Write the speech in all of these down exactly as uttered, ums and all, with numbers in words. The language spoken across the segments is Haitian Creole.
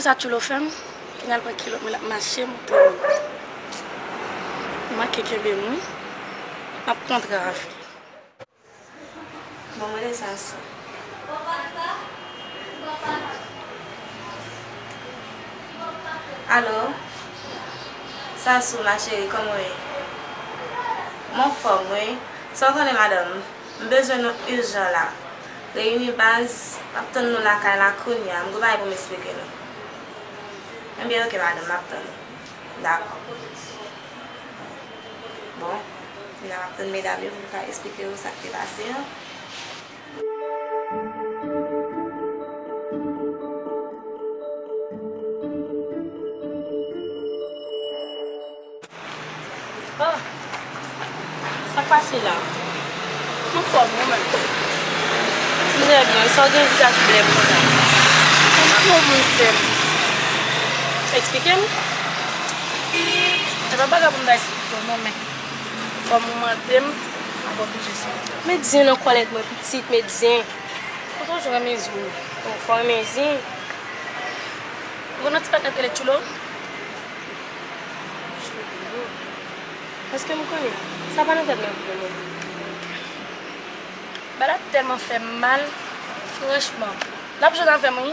Sa Tchoulo fè m, kounye a l pran kilòt mwen, l ap mache montre m. Li manke kenbe m wi. M ap kontre avè l. Bon, mwen de sa sou. Alo? Sa sou, ma chérie, kòman w ye? M anfòm wi. Sa w konnen, madanm? M bezwen nou ijan la. Reyini baz, m ap tann nou lakay la kounye a. M gen bagay pou m eksplike nou. Ebyen, oke, madanm, m ap tann nou. Dakò. Bon, kounye a m ap tann medam yo pou m ka eksplike yo sa k te pase an. Oh, sa k pase la? M anfòm, ou menm? M trè byen, sa w gen vizaj blèm konsa? Kòman yon moun fè m? Eksplike m. E pa bagay pou m ta eksplike w non, men kòm ou mande m, m ap oblije sa. Met zen nan kòlèt mwen, pitit, met zen. Ou toujou renmen zen. Ou fò renmen zen. Ou konn yon ti patnè k rele Tchoulo? Èske m konnen? Sa pa nan tèt mwen pou le moman. Bagay la tèlman fè m mal, franchman. L ap jwenn avè m, wi.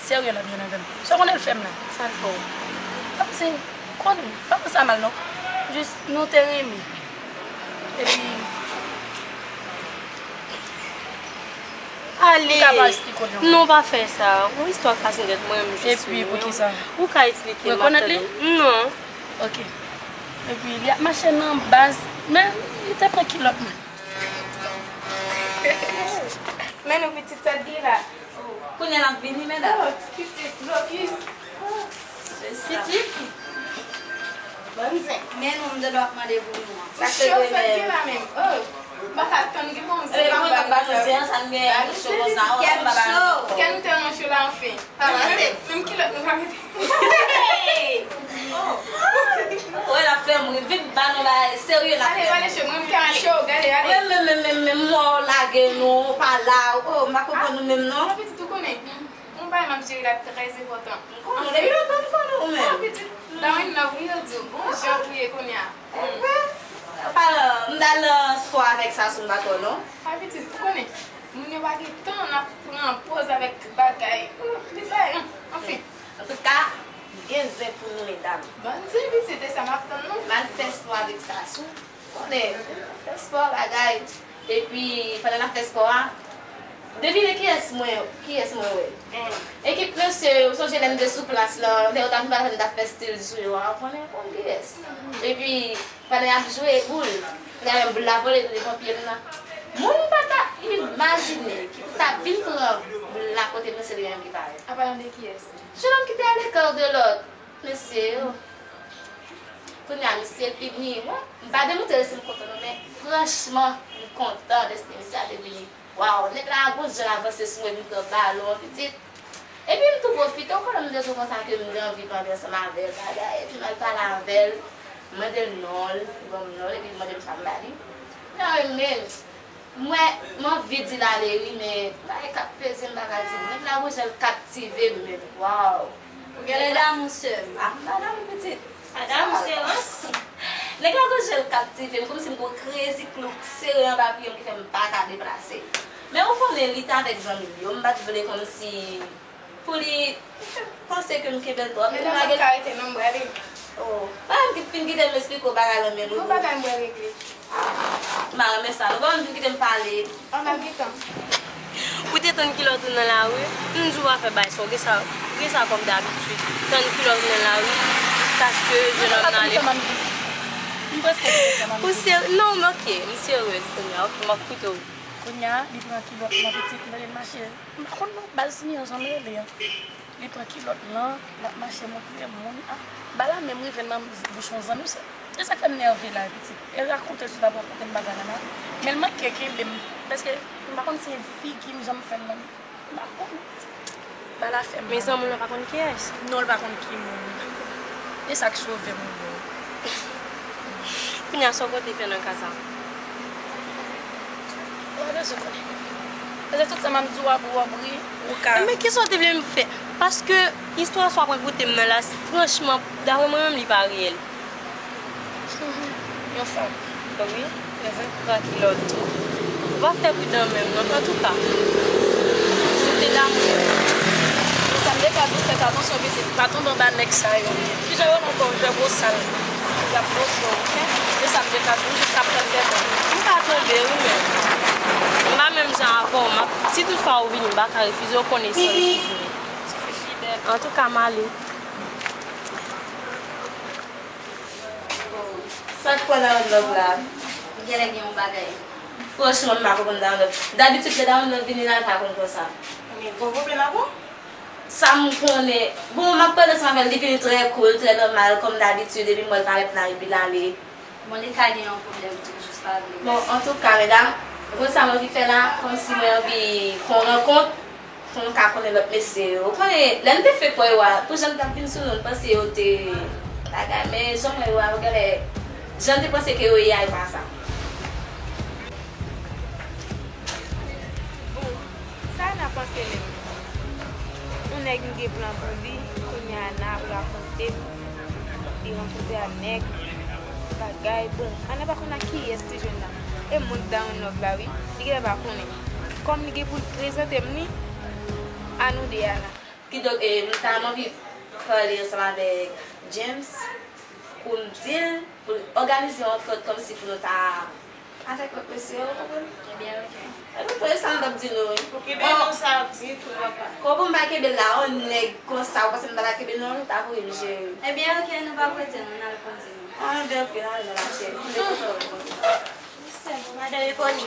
Serye, l ap jwenn avè m. Sa w konnen l fè m la? Sa l fè w? Pa panse, konnen, pa panse a mal, non. Jis, nou te renmen. Epi, Ale! M ka pa eksplike w non. Non, pa fè sa. Yon istwa k pase nan tèt mwen, m jis... Epi, poukisa? Ou ka eksplike m, m ap tande. Ou rekonèt li? Non. Ok. Epi, li ap mache nan baz, men li te pran kilòt mwen. Men nou pitit sa t gen la. Kounye a l ap vini, medam. Oh, pitit, blokis. Pitit. Bann zen. Men nou, m te dwe ap mande pou nou an. Sa se cho sa gen la menm. Oh, m pa ka tann ki bon zen. Eh, mwen pa zen an, sa m gen cho konsa. Kè m cho. Kè m tèlman cho la, anfen. Pa pase. Menm kilòt nou pa mete. Oh. Wè, l ap fè m ri. Vin ba nou bagay serye l ap fè m. Ale, ale, cho, mwen m ka cho, gade, ale. Men, men, men, men, men, mwen w lage nou, w pa la. Oh, m pa konprann nou menm, non. Pitit, ou konnen. Yon bagay m ap jere la trè enpòtan. M konnen, depi lontan m konnen ou menm. Ah, pitit, Darwin nan wi yo di w. Bon jan pou ye kounye a. Enben, pa, m t al nan spò avèk Sasou, m pa twò non. Ah, pitit, ou konnen, moun yo pa gen tan, n ap pran pòz avèk bagay. Ou, li bay, anfen. Antouka, gen zen pou nou, medam. Bann zen, pitit, e sa m ap tann non. M al fè spò avèk Sasou. Konnen, fè spò, bagay. Epi, pandan n ap fè spò a, devine kiyès mwen, kiyès mwen wè. Ekip mesye yo, ou sonje lè m te sou plas lan, lè yo t ap jwe, m t ap fè stil sou yo a, ou konnen, ou konn kiyès. Epi, pandan y ap jwe boul, lè menm boul la vole, tou devan pye m nan. Moun pa ta imajine ki ta vin pran boul la kote m nan, se li menm ki parèt. Apa yon de kiyès? Jenòm ki te ale kè de lòt. Mesye yo. Kounye a, misye vini, mwen, m pa demontre l si m kontan non, men franchman, m kontan dèske misye a te vini. Waw, nèg la gon jan l avanse sou mwen, vin pran balon an, pitit. Epi m tou pwofite, w konnen m te di w konsa ke m gen anvi pale ansanm avè l, bagay, epi m al pale avè l, m mande l non l, li ban m non l, epi l mande m sa m ba li. Nan renmen l. Mwen, m anvi di l ale wi, men bagay k ap peze m pa ka di l. Nèg la gon jan l kaptive m, men waw. Ou genlè damou sè m. Ah, m pa damou pitit. Pa damou se rans. Nèg la gon jan l kaptive m, kòmsi m gon crazy clouk sere anba pye m ki fè m pa ka deplase. Men ou konnen li t avèk zanmi l yo, m pa t vle kòmsi pou li panse ke m kenbe l twòp. Medam, m ap ka rete non, m prale. Oh, pa menm ki fin kite m esplike w bagay lan men nou. Yon bagay m prale regle. M pa renmen sa. Nou pa menm fin kite m pale. An, n ap gen tan. Ou te tann kilòt ou nan lari, m di w pa fè bagay sa, w gen sa, w gen sa kòm dabitid. Tann kilòt ou nan lari, jiskaske jenòm nan ale. M prèske vin fè manmi. Ou serye? Non, men oke, m seryez kounye a. Oke, m ap koute w. Kounye a, li pran kilòt mwen pitit, m tande l mache. M pa konn non, baz li an, jan l rele an. Li pran kilòt lan, l ap mache montre moun. Ah, ba la menm rive nan bouch yon zanmi, se, se sa k fè m nève la, pitit. E rakonte l sou l ap rakonte m bagay la, men, men l manke kenbe m, paske m pa konn si se figi m, jan m fè l lan, m pa konn. Ba la fè m mal. Men zanmi w lan pa konn kiyès? Non, l pa konn ki moun. E sa k sove m wi. Kounye a, sa w konte fè nan ka sa? Ou pa bezwen konnen. Paske tout sa m ap di w a pou w ap ri, ou ka. Men kisa w te vle m fè? Paske istwa sa w ap rakonte m nan la, franchman, daprè mwen menm, li pa reyèl. Yon fanm. Wi. Yon fanm. Pran kilòt tou. Ou pa fè pridan menm, non. Antouka, si w te damou. Sa m te ka di w, fè atansyon, pitit. Pa tonbe anba nèg sa yo. Kijan yo rele ankò? Jwè bosal. Y ap bosal, oke? Se sa m te ka di w, jis apre fè bon. M pa tonbe, wi, men. M pa menm jan avè w. M ap, si toutfwa ou vini, m pa ka refize w, konnen san refize. Antouka, m ale. Sa k pran nan love la? Genlè gen yon bagay. Franchman, m pa konprann Down Love. Dabitid, lè Down Love vini la, l pa konn konsa. Men, gon pwoblèm avè w? Sa m konnen. Bon, m ap pale ansanm avè l, li vini trè cool, trè nòmal, kòm dabitid, epi m wè l parèt la, epi l ale. Bon, li ka gen yon pwoblèm tou, jis pa vle. Bon, antouka, medam, ou konn sa m anvi fè la? Kòmsi mwen anvi fè yon rankont. Pou nou ka konnen lòt mesye yo. Ou konnen, lè n te fenk wè yo a, pou jan n t ap vin sou nou, n panse yo te bagay, men jan m wè yo a, yo genlè, jan n te panse ke yo ye a, yo pa sa. Bon, sa n ap panse menm? Yon nèg m gen plan pou li, kounye a n ap rakonte m. Li rankontre ak nèg, bagay, bon, Ana pa konn ak kiyès li jwenn la. E moun Down Love la, wi, li genlè pa konnen. Kòm li gen pou l prezante m li, a nou de a la. Kidonk, e, m ta anvi pale ansanm avèk James pou m di l, pou l òganize yon rankont kòmsi pou nou ta avèk lòt mesye yo, ou konprann? Ebyen, oke. Epi, pou sa m t ap di nou, wi. Ou kenbe non sa ditou, papa. Kòman m pa kenbe l la, yon nèg konsa, ou panse m pa ta kenbe l non, ou ta voye m jere. Ebyen, oke, nou pa prete non, n al kondi nou. Ah, ebyen, oke, n al non, la cheri. Mwen kontan wè w. Mesye, bon, madan Ebony.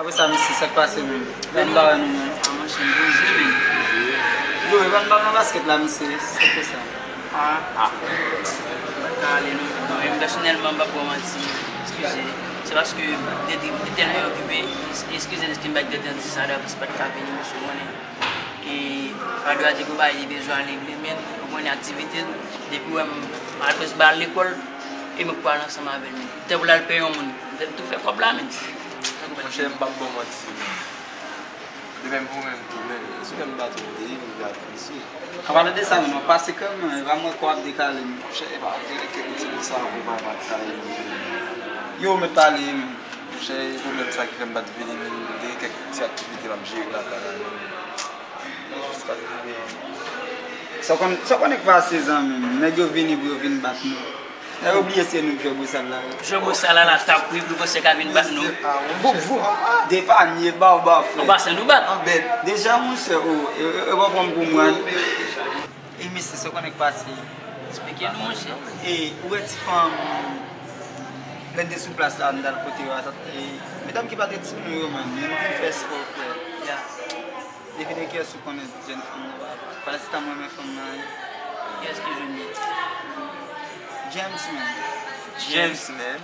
Apre sa, mesye, sa k pase menm? Ban m ba wè nou menm. Ah, monchè, m poze menm. Yo, e ban m ba nan basket la, mesye, se pou sa. Ah. Ah. M pa t ka ale non. Non, e m pèsonèlman, m p ap ba w manti. Eskize. Se paske m te, te, te tèlman okipe. Eskize, eskize m pa t gentan di sa, dapre se pa t ka vini, mesye, konnen. E Fado a di gon bagay li bezwen al regle, men ou konnen aktivite l, depi w wè m al plis ba l lekòl, e mwen k pral ansanm avè l, men. Tankou l al peye yon moun, m fè m tou fè kòb la, men. Monchè, m p ap ba w manti, men. De menm pou menm tou, men. Si w wè m bat yon de, m vle apresye. An palan de sa, men, w pase kè mwen, e pa mwen kò ap dekale, men. Monchè, e pa gen kèk ti sa pou pa bat kale, men. Yo, mèt pale, men. Monchè, e pwoblèm sa ki fè m pa t vini, men. Gen kèk ti aktivite m ap jere lakay la, men. Sa w konn, sa w konnen k pase, zanmi m? Nèg yo vini pou yo vin bat nou. Nèg yo bliye se nou k jwe bosal la. Jwe bosal la, la t ap wi, pou konsèy ka vin bat nou. Voup, voup. Depanye, ba w, ba w, frè. An pasan nou bat. An bèt. Deja, monchè, o, e, e, e, w ap pran m pou mwen. E, mesye, sa w konnen k pase? Eksplike nou, monchè. E, ou wè ti fanm, lè n te sou plas la, n t al kote yo a, sa, e, medam ki pa t ret sou nou yo, man, youn vin fè spò, frè. Ya. Depi de kiyès ou konnen jèn fanm nan, pa, pa si ta m renmen fanm nan, wi. Kiyès ki jwenn li? James, man. James, man.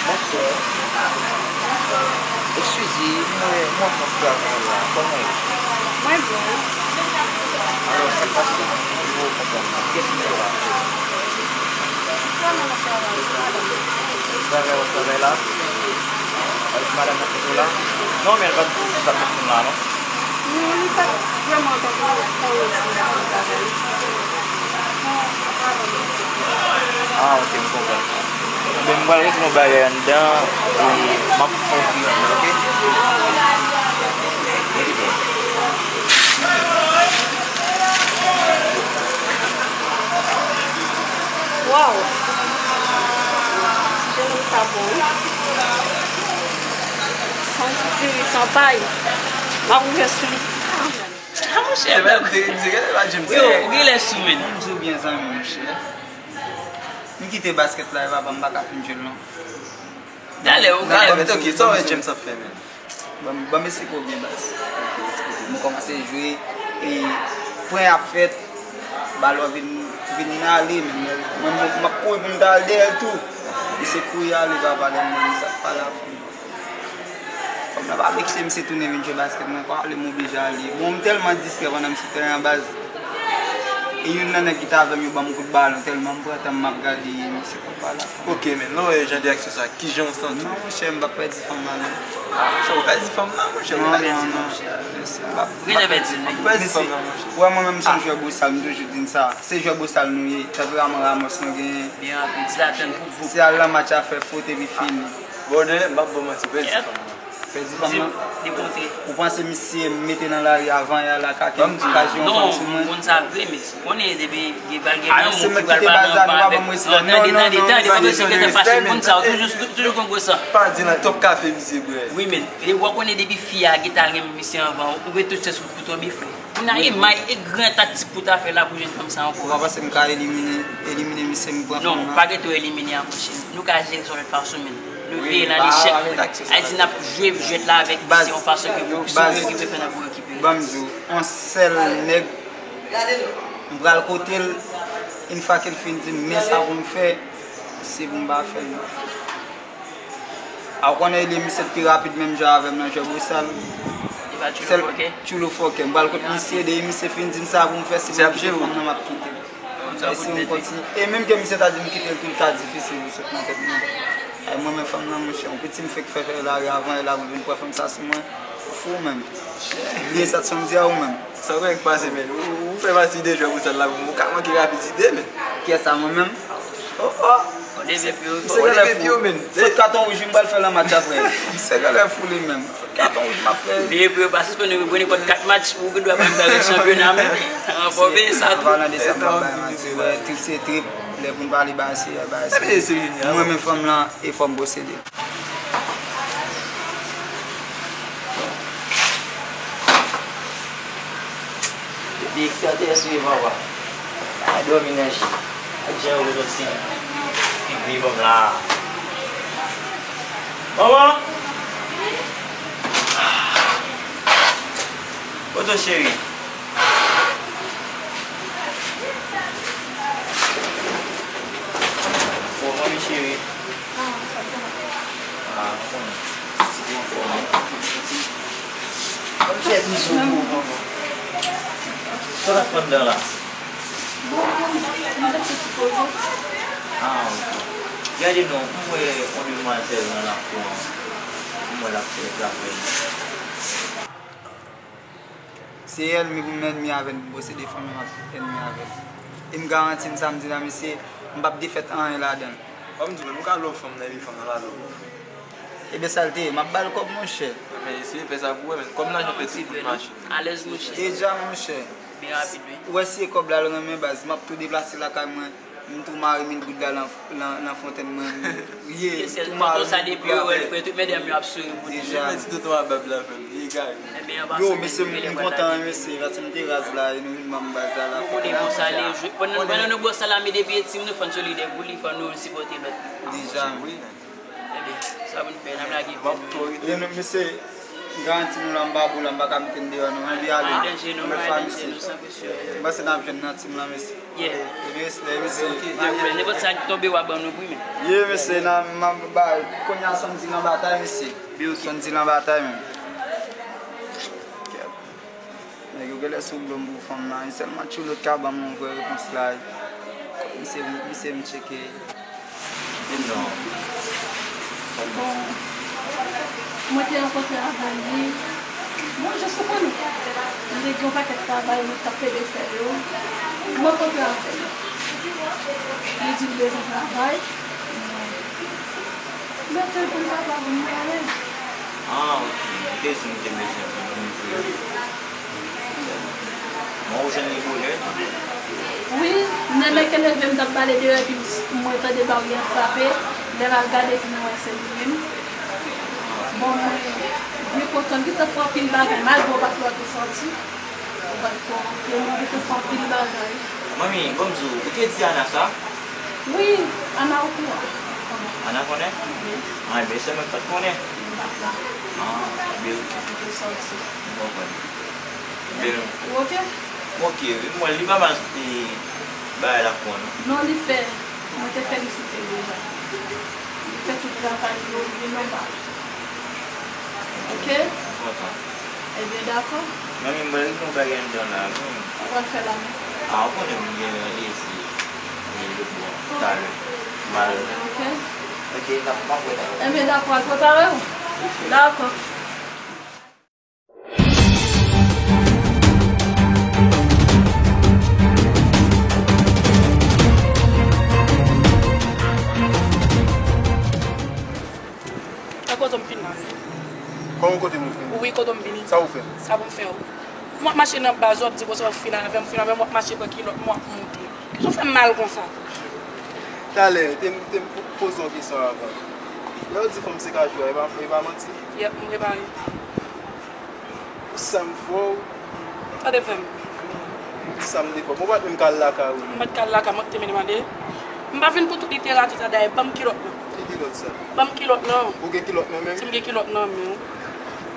Bonswa. Eskize, mwen, mwen konn travay la. Kòman w ye? Mwen byen. Alò, sa k pase? Mwen konprann. Kiyès ki la? Travay, w ap travay la? Avèk madanm nan foto la? Non, men l pa t di si l t ap met moun la, non. Non, li pa t vrèman tankou konnen si l ap travay. Ah, ok, m konprann. Enben, m pral regle yon bagay anndan, e m ap fè w pi anndan, ok? Respè. Waw! Sa yon ti diri san pay. M ap ouvè sou li. Ah, monchè, m te di, gade la, James. Yo, ou gen lè sou, men. M di w byen, zanmi, monchè. M kite baskèt la, e papa, m pa ka fin jwe l, non. Talè, ou gen lè. Nan, ok, sa w wè James ap fè, men. Ban m, ban m eseye koubyen baz. Mwen kòmanse jwe, e pwen ap fèt, balon vin, vin ale, men mwen, mwen, m ap kouri pou m ta al dèyè l tou. Misye kouri ale, papa, lè m wè misye ap pale avè m. Fanm nan pa vle kite misye tounen vin jwe baskèt, mwen kwa ale, m oblije ale. Bon, m tèlman distrè pandan m sou teren an, baz. E youn nan nèg ki t avè m yo ban m kout balon, tèlman m pran tan m ap gade misye konpa la. Ok, men lè w wè jan de aksyon sa, kijan w santi w? Non, monchè, m p ap pèdi fanm nan, non. Ah, monchè, ou pèdi fanm nan, monchè, ou pèdi, non, non, monchè. Mesye, m p ap, m p ap pèdi fanm nan. Ou pèdi fanm nan, monchè. Ou wè mwen menm, m se jwè bosal, m toujou di n sa. Se jwè bosal nou ye, tanperaman Ramos nou genyen. Byen rapid, di l atann, voup, voup. Se al nan match a fè fot epi fini. Bon, m p ap ba w manti, ou pèdi fanm nan. Pèdi fanm nan? Demontre. Ou panse misye mete nan lari avan yè la ka ke m kache yon fanm sou mwen? Non, m konn sa vre, men ou konnen depi gen pral gen yon moun ki pral pale anvan avèk. Non, tande, tande, tande, pa bezwen gentan fache, moun sa yo toujou, toujou gen gwo san. Pa di nan Top Cafe misye bwè. Wi, men depi w konnen depi fi a gentan renmen misye anvan, ou gen tout chans pou tonbe frè. Kounye a, e may, e gran taktik pou ta fè la pou jwenn fanm sa ankò. Ou pa panse m ka elimine, elimine misye, m pran fanm nan? Non, pa gentan elimine a, monchè. Nou ka jere sa yon lòt fason, men. Nou vire nan lechèk, frè. Sa vle di n ap jwe jwèt la avèk misye yon fason ke pou sove ki prefere nan pou rekipere. Ban m di w, yon sèl nèg, m pral kote l, yon fwa ke l fin di m men sa pou m fè, se pou m pa fè l, non. A, ou konnen li, misye t pi rapid menm jan avè m nan jwè bosal. Li pa tchoulo fòkè? Tchoulo fòkè. M pral kot misye, depi misye fin di m sa pou m fè, si m kite fanm nan, m ap kite l. E si m kontinye, e menm ke misye ta di m kite l tou, li ta difisil pou sot nan tèt mwen. Ay, mwen menm fanm nan, monchè, yon piti m fèk fè, fè lari avan, e la pou vin pran fanm sa sou mwen. Ou fou menm. Bliye sa t sot di a ou menm. Sa w konnen k pase, men. Ou, ou fè pati de jwè bosal la pou mwen. Ou ka manke rapidite, men. Kiyès sa, mwen menm? Oh, oh. Leve pye w, men. Fot katon wouj, m pral fè l nan match apre. Misye genlè fou li menm. Fot katon wouj, m ap fè. Leve pye w, pa sispann, ou jwe nenpòt kat match, ou gen dwa pa menm bay chanpyona, men. An fòm, e sa tou. An palan de sa, m pa bay manti, wè, trip se trip. Lè pou n pale ba se, ba se. Mwen menm fanm lan, e fò m posede. Depi ekstatè sou e papa. Pa dòmi nan je. Ak jan yo sòti figi fanm la. Manman! Kote w cheri? Bon, manmi cheri. Ah, m konnen. Ou fè bizou pou ou, manman. Sa w ap fè anndan la? Bon, m, m te fè ti poze. Ah, ok. Gade non, m wè yon demwazèl nan lakou an. M wè l ap fè travay. Se ènmi pou m ènmi avè l, pou m posede fanm nan, m ap ènmi avè l. E m garanti n sa m di la, mesye, m p ap defèt anyen ladan l. Ban m di w, men m ka love fanm nan, epi fanm nan pa love ou, frè. Ebyen, sa l te ye, m ap ba l kòb, monchè. Men eseye fè sa pou wè, men kòm lajan fè ti bout machin. Alèz, monchè. Deja, monchè. Byen rapid, wi. Ou wè si e kòb la l renmen, baz, m ap tou deplase lakay mwen. M tou mare mil goud la nan, nan, nan fontèn mwen. Ye, m tou mare mil goud la, frè. Deja. Men ti tonton a bab la, frè m. Ye, gay. Yo, mesye, m kontan, wi, mesye. Paske m te raz la, e nou vin ban m baz la, la. Nou konnen konsa l ye. Pandan, pandan nou bò salami depi etim, nou fann solidè pou li, fò nou sipòte lòt. Deja. Ebyen, sa pou n fè, n ap lage. E nou, mesye, m garanti nou la, m pa bo la, m pa ka mete n deyò, non. Anvi ale. Pa danje, non, pa danje, non, san presyon. M panse n ap jwenn nan tim lan, mesye. Yeah. Ebyen, respè, mesye. Nenpòt sa k tonbe, w a ban nou pou men. Ye, mesye, nan, m ap ba, kounye a, Sandy lan batay, mesye. Sandy lan batay, menm. Nèg yo genlè sou blo m pou fanm nan, e sèlman Tchoulot ka ban m yon vrè repons la. Misye, misye m tcheke. Di m non. Bon, mwen te rankontre avè l, wi. Bon, jis ou konnen. Li te gen yon pakèt travay, li t ap plede fè yo. Mwen rankontre avè l. Li di l bezwen travay. Mete l pou l papa pou m pale. Ah, ok. Ou te di m te bezwen pou moun pou yo. Bon, ou jwenn li bonè? Wi, nan lè ke leve m t ap pale deyò epi m, mwen tande barye a frape. Lè m al gade epi mwen wè se li menm. Bon, mwen byen kontan, m gentan fè anpil bagay, malgre w pa t wè w te sòti. Ou pa t wè, mwen gentan fè anpil bagay. Manmi, bon m di w, ou te di Ana sa? Wi, Ana okouran. Ana konnen? Wi. An, ebyen, se mwen k pa t konnen. M pa t la. An, ebyen, ou te sòti. M konprann. Ebyen, ou oke? M oke, wi. M wè l, li pa mal, e, bagay la pran, non. Non, li fè. Mwen te felisite l deja. Li fè tout travay yo, li nòmal. Oke? M kontan. Ebyen, dakò. Manmi, m wè l gen yon bagay anndan la, wi. Ou pral fè la menm? A, ou konnen m gen yon esi, e, lòt bò, talè. M al. Oke. Oke, n ap, m ap wè talè. Ebyen, dakò, al prepare w. Dakò. Nan kote m vin la. Kòman kote m vin? Wi, kote m vini. Sa ou fè? Sa pou m fè w? M ap mache nan baz, w ap di konsa w fin avè m, fin avè m, w ap mache pran kilòt mwen, w ap monte. Kisa w fè m mal konsa? Talè, te m, te m poze yon kesyon avan. Lè w di fanm se kajou a, e pa, e pa manti? Yèp, m repare. Sa m fè w. Sa te fè m. Di sa m te fè w. Bon, ou pa t menm ka al lakay ou, non. M pa t ka al lakay mwen, te men demande. M pa vin pou tout literati sa, dayè, ban m kilòt lan. Ki kilòt sa? Ban m kilòt lan. Ou gen kilòt nan men w? Si m gen kilòt nan men w.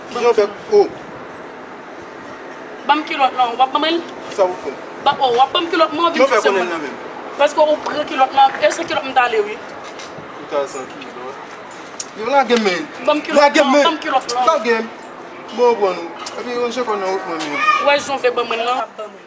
Kijan w fè? O. Ban m kilòt lan, w ap ban mwen l? Sa ou fè? Ban, o, w ap ban m kilòt mwen, ou vin fòse mwen. Kijan w fè konnen l nan men m? Paske ou pran kilòt lan, e san kilòt m t ale, wi. Ou t al san kilòt? Yo, lage m, men. Ban m kilòt lan, ban m kilòt lan. Lage m. Bon, bon, nou. Epi, ranje kò nan wout mwen, men. Ou wè jan w vle ban mwen l lan? W ap ban mwen.